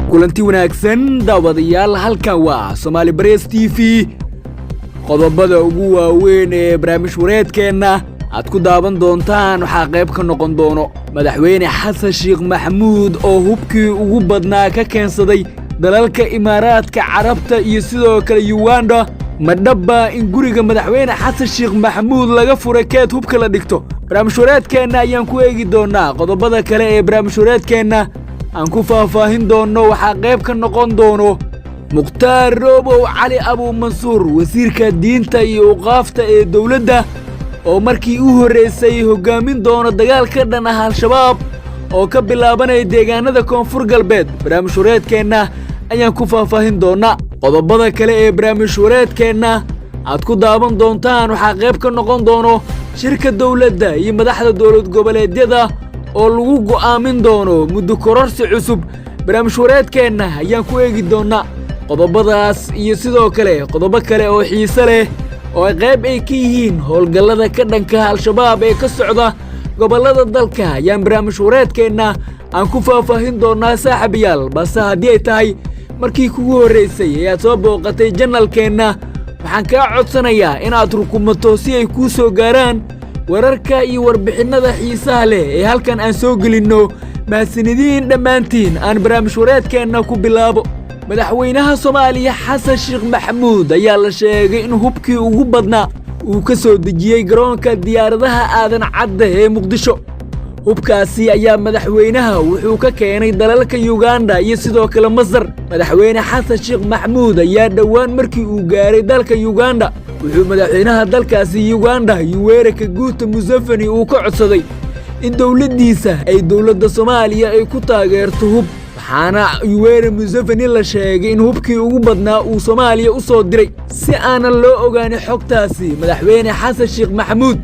Kulanti wanaagsan, daawadayaal. Halkan waa Somaali Press TV. Qodobada ugu waaweyn ee barnaamij wareedkeenna aad ku daawan doontaan waxaa qayb ka noqon doono Madaxweyne Xasan Sheekh Maxamuud oo hubkii ugu badnaa ka keensaday dalalka Imaaraadka Carabta iyo sidoo kale Yuganda. Ma dhabba in guriga Madaxweyne Xasan Sheekh Maxamuud laga furay keed hubka la dhigto? Barnaamij wareedkeenna ayaan ku eegi doonnaa. Qodobada kale ee barnaamij wareedkeenna aan ku faahfaahin doonno waxaa qayb ka noqon doono Mukhtaar Roobow Cali Abuumansuur, wasiirka diinta iyo awqaafta ee dowladda, oo markii u horraysay hoggaamin doono dagaal ka dhan ah Al-Shabaab oo ka bilaabanaya deegaanada Koonfur Galbeed. Barnaamij wareedkeenna ayaan ku faahfaahin doonnaa. Qodobada kale ee barnaamij wareedkeenna aad ku daawan doontaan waxaa qayb ka noqon doono shirka dowladda iyo madaxda dowlad goboleedyada oo lagu go'aamin doono muddo kororsi cusub. Barnaamij wareedkeenna ayaan ku eegi doonnaa. Qodobadaas iyo sidoo kale qodobo kale oo xiise leh oo ay qayb ay ka yihiin howlgallada ka dhanka Al-Shabaab ee ka socda gobollada dalka ayaan barnaamij wareedkeenna aan ku faahfaahin doonnaa, saaxiibayaal. Balse haddii ay tahay markii kugu horraysay ee aad soo booqatay channelkeenna, waxaan kaa codsanayaa inaad rukumato si ay kuu soo gaaraan wararka iyo warbixinnada xiisaha leh ee halkan aan soo gelinno. Mahadsanidin dhammaantiin. Aan barnaamij wareedkeenna ku bilaabo. Madaxweynaha Soomaaliya Xasan Sheekh Maxamuud ayaa la sheegay in hubkii ugu badnaa uu ka soo dejiyey garoonka diyaaradaha Aadan Cadde ee Muqdisho. Hubkaasi ayaa madaxweynaha wuxuu ka keenay dalalka Yuganda iyo sidoo kale Masar. Madaxweyne Xasan Sheekh Maxamuud ayaa dhowaan markii uu gaaray dalka Yuganda, wuxuu madaxweynaha dalkaasi Yuganda, Yuwere Kaguta Museveni, uu ka codsaday in dowladdiisa ay dowladda Soomaaliya ay ku taageerto hub, waxaana Yuwere Museveni la sheegay in hubkii ugu badnaa uu Soomaaliya u soo diray. Si aanan loo ogaanin xogtaasi, Madaxweyne Xasan Sheekh Maxamuud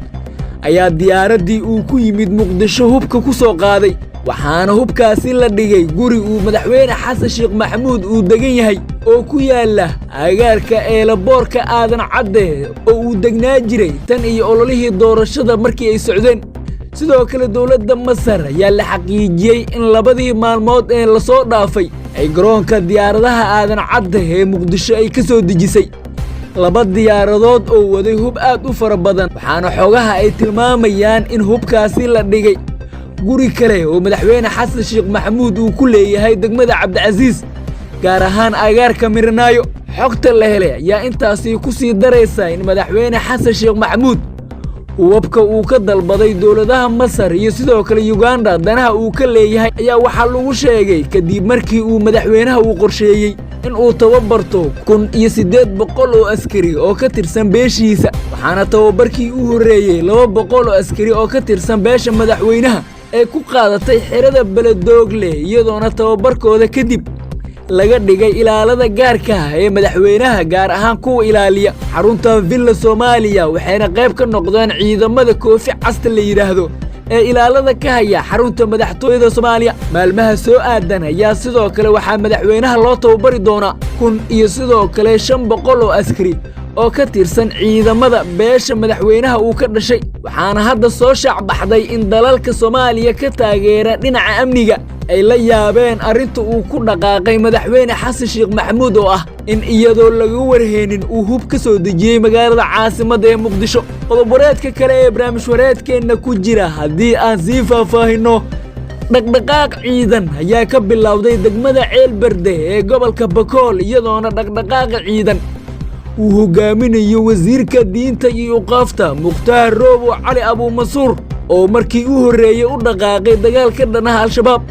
ayaa diyaaraddii uu ku yimid Muqdisho hubka ku soo qaaday, waxaana hubkaasi la dhigay guri uu Madaxweyne Xasan Sheekh Maxamuud uu degan yahay oo ku yaalla agaarka airportka Aadan Cadde oo uu degnaa jiray tan iyo ololihii doorashada markii ay socdeen. Sidoo kale, dowladda Masar ayaa la xaqiijiyey in 2dii maalmood ee lasoo dhaafay ay garoonka diyaaradaha Aadan Cadde ee Muqdisho ay ka soo dejisay laba diyaaradood oo waday hub aad u fara badan, waxaana xogaha ay tilmaamayaan in hubkaasi la dhigay guri kale oo Madaxweyne Xasan Sheekh Maxamuud uu ku leeyahay degmada Cabdicasiis, gaar ahaan agaarka Miranaayo. Xogta la helay ayaa intaasi ku sii daraysa in Madaxweyne Xasan Sheekh Maxamuud hubabka uu ka dalbaday dowladaha Masar iyo sidoo kale Yuganda danaha uu ka leeyahay ayaa waxaa lagu sheegay kadib markii uu madaxweynaha uu qorsheeyey in uu tababarto 1800 oo askari oo ka tirsan beeshiisa, waxaana tababarkii u horreeyey 200 oo askari oo ka tirsan beesha madaxweynaha ee ku qaadatay xerada Beledoogle, iyadoona tababarkooda kadib laga dhigay ilaalada gaarka ah ee madaxweynaha, gaar ahaan kuwa ilaaliya xarunta Villa Soomaaliya, waxayna qayb ka noqdeen ciidamada koofi casta la yidhaahdo ee ilaalada ka haya xarunta madaxtooyada Soomaaliya. Maalmaha soo aadan ayaa sidoo kale waxaa madaxweynaha loo tababari doonaa 1000 iyo sidoo kale 500 oo askari oo ka tirsan ciidamada beesha madaxweynaha uu ka dhashay, waxaana hadda soo shaacbaxday in dalalka Soomaaliya ka taageera dhinaca amniga ay la yaabeen arrinta uu ku dhaqaaqay Madaxweyne Xasan Sheekh Maxamuud oo ah in iyadoo laga warheenin uu hub ka soo dejiyey magaalada caasimadda ee Muqdisho. Qodob wareedka kale ee barnaamij wareedkeenna ku jira haddii aan sii faahfaahinno, dhaqdhaqaaq ciidan ayaa ka bilowday degmada Ceelberde ee gobolka Bakool, iyadoona dhaqdhaqaaqa ciidan uu hogaaminayo wasiirka diinta iyo awqaafta Mukhtaar Roobo Cali Abuumansuur oo markii u horreeyey u dhaqaaqay dagaal ka dhan ah Al-Shabaab.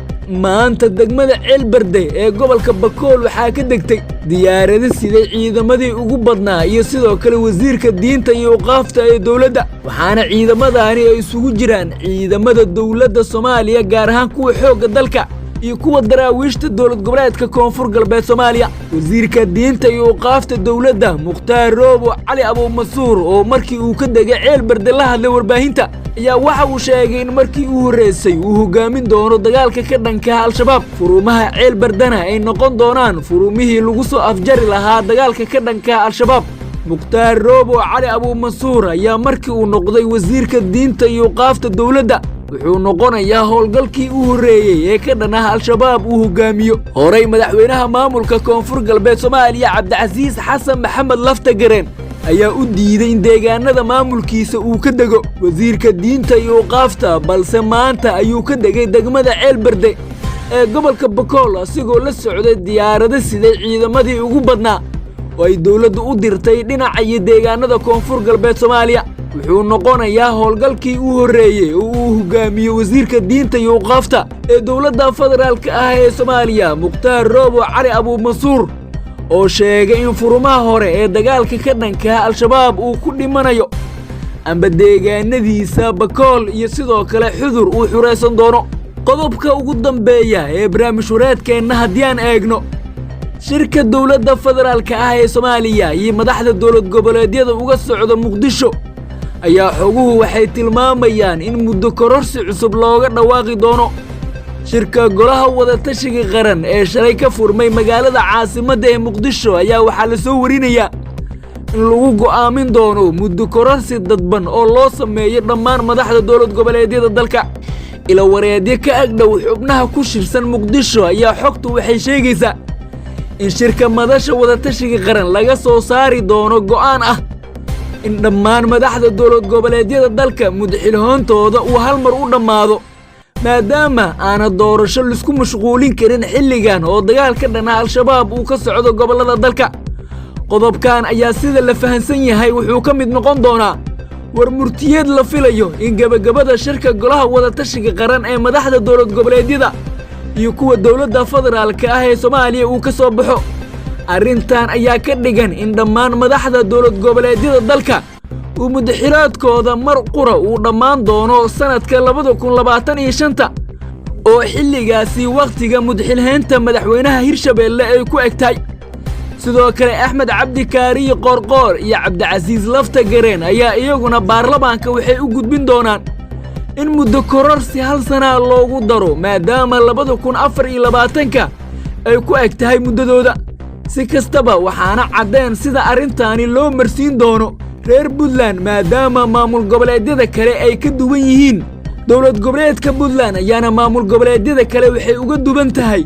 Maanta degmada Ceelberde ee gobolka Bakool waxaa ka degtay diyaarado siday ciidamadii ugu badnaa iyo sidoo kale wasiirka diinta iyo awqaafta ee dowladda, waxaana ciidamadaani ay isugu jiraan ciidamada dowladda Soomaaliya, gaar ahaan kuwa xoogga dalka iyo kuwa daraawiishta dowlad goboleedka Koonfur Galbeed Soomaaliya. Wasiirka diinta iyo awqaafta dowladda Mukhtaar Roobo Cali Abuumansuur oo markii uu ka degay Ceelberde la hadlay warbaahinta ayaa waxa uu sheegay in markii u horreysay uu hoggaamin doono dagaalka ka dhanka Al-Shabaab, furuumaha Ceelberdana ay noqon doonaan furuumihii lagu soo afjari lahaa dagaalka ka dhanka Al-Shabaab. Mukhtaar Roobo Cali Abuumansuur ayaa markii uu noqday wasiirka diinta iyo awqaafta dowladda Wuxuu noqonayaa howlgalkii u horreeyey ee ka dhan ah Al-Shabaab uu hogaamiyo. Horey madaxweynaha maamulka Koonfur Galbeed Soomaaliya, Cabdicasiis Xasan Maxamed Laftagareen, ayaa u diiday in deegaanada maamulkiisa uu ka dego wasiirka diinta iyo awqaafta, balse maanta ayuu ka degay degmada Ceelberde ee gobolka Bakool, asigoo la socday diyaarado siday ciidamadii ugu badnaa oo ay dowladdu u dirtay dhinaca iyo deegaanada Koonfur Galbeed Soomaaliya. Wuxuu noqonayaa howlgalkii u horreeyey oo uu hogaamiyo wasiirka diinta iyo awqaafta ee dowladda federaalka ah ee Soomaaliya, Mukhtaar Roobo Cali Abuumansuur, oo sheegay in furumaha hore ee dagaalka ka dhankaa Al-Shabaab uu ku dhimanayo amba deegaanadiisa Bakool iyo sidoo kale Xudur uu xuraysan doono. Qodobka ugu dambeeya ee barnaamij wareedkeenna haddii aan eegno, shirka dowladda federaalka ah ee Soomaaliya iyo madaxda dowlad goboleedyada uga socda Muqdisho ayaa xoguhu waxay tilmaamayaan in muddo kororsi cusub looga dhawaaqi doono. Shirka golaha wadatashiga qaran ee shalay ka furmay magaalada caasimadda ee Muqdisho ayaa waxaa la soo warinayaa in lagu go'aamin doono muddo kororsi dadban oo loo sameeyo dhammaan madaxda dowlad goboleedyada dalka. Ilawareedyo ka agdhow xubnaha ku shirsan Muqdisho ayaa xogtu waxay sheegaysaa in shirka madasha wadatashiga qaran laga soo saari doono go'aan ah in dhammaan madaxda dowlad goboleedyada dalka mudxilhoontooda uu hal mar u dhammaado, maadaama aana doorasho laisku mashquulin karin xilligan oo dagaal ka dhanaa Al-Shabaab uu ka socdo gobollada dalka. Qodobkan ayaa sida la fahansan yahay wuxuu ka mid noqon doonaa war murtiyeed la filayo in gebagabada shirka golaha wadatashiga qaran ee madaxda dowlad goboleedyada iyo kuwa dowladda federaalka ah ee Soomaaliya uu ka soo baxo. Arrintan ayaa ka dhigan in dhammaan madaxda dowlad goboleedyada dalka uu mudaxiraadkooda mar qura uu dhammaan doono sannadka 2025, oo xilligaasi wakhtiga mudxilhaynta madaxweynaha Hirshabeelle ay ku eg tahay. Sidoo kale Axmed Cabdi Kaariyi Qoorqoor iyo Cabdicasiis Laftagareen ayaa iyaguna baarlamaanka waxay u gudbin doonaan in muddo kororsi hal sanaa loogu daro, maadaama 2024-ka ay ku eg tahay muddadooda. Si kastaba, waxaana caddeen sida arrintaani loo marsiin doono reer Puntland, maadaama maamul goboleedyada kale ay ka duwan yihiin. Dowlad goboleedka Puntland ayaana maamul goboleedyada kale waxay uga duwan tahay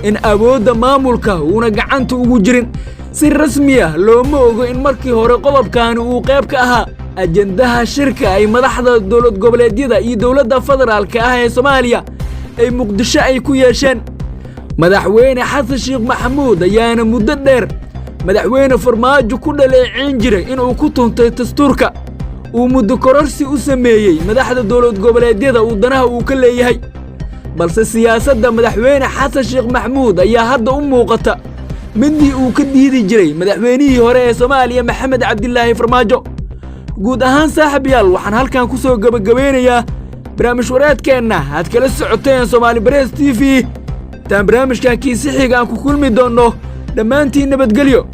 in awoodda maamulka uuna gacanta ugu jirin. Si rasmi ah looma ogo in markii hore qodobkaani uu qayb ka ahaa ajendaha shirka ay madaxda dowlad goboleedyada iyo dowladda federaalka ah ee Soomaaliya ay Muqdisho ay ku yeesheen. Madaxweyne Xasan Sheekh Maxamuud ayaana muddo dheer madaxweyne Farmaajo ku dhaleeceyn jiray inuu ku tuntay dastuurka, uu muddo kororsi u sameeyey madaxda dowlad goboleedyada uu danaha uu ka leeyahay. Balse siyaasadda madaxweyne Xasan Sheekh Maxamuud ayaa hadda u muuqata midii uu ka diidi jiray madaxweynihii hore ee Soomaaliya, Maxamed Cabdilaahi Farmaajo. Guud ahaan, saaxiibayaal, waxaan halkan ku soo gebagabeynayaa barnaamij wareedkeenna aad kala socoteen Soomaali Barees TV. Intaan barnaamijkan kiisi xiga aan ku kulmi doonno, dhammaantiin nabadgelyo.